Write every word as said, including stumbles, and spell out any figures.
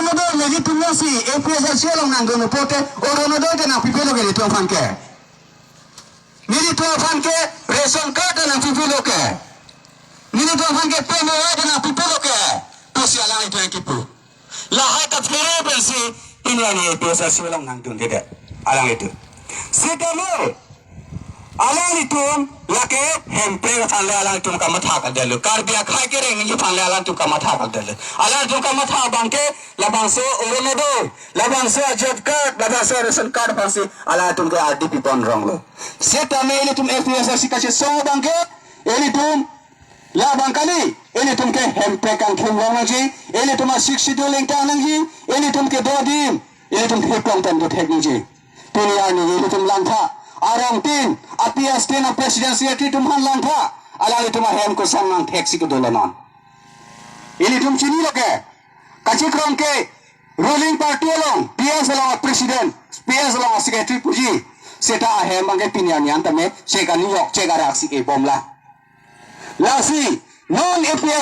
Orunodoi nelitum lasi A P H L C along nangdun pote, Orunodoi ta nangpipe lo ke nelitum aphan ke. Nelitum aphan ke ration card ta nangpipe lo ke. Nelitum aphan ke P M A Y ta nangpipe lo ke. Pusi alanglitum kipu. Lahai ta phere pensi pini arni A P H L C along nangdundedet alanglitum. Sitame alanglitum lake hemprek aphan le alanglitum kamatha kaldelo. Karbi akhei kereng nangji aphan le alanglitum kamatha kaldelo. Alanglitum kamatha abang ke labangso Orunodoi, labangso job card, labangso ration card aphansi alanglitum ke ardi pipon ronglo. Sitame ilitum A P H L C kachesong abang ke ilitum labang kali, ilitum ke hemprek kangkhim rong nangji, ilitum a-Sixth Schedule ingtang nangji, ilitum kedo adim, ilitum hiplong pen dothek nangji. Pini arni ilitum langtha, arongtin, a-P S tin, a-president secretary atum aphan langtha, alanglitum ahem koson nangtheksi kedo lo non. Ilitum chinilo ke, kachikrong ke ruling party along, P S along a-president, P S along a-secretary puji, seta ahem abang ke pini arni an tame chek aniyok, chek araksi kebomlang. Lasi non A P H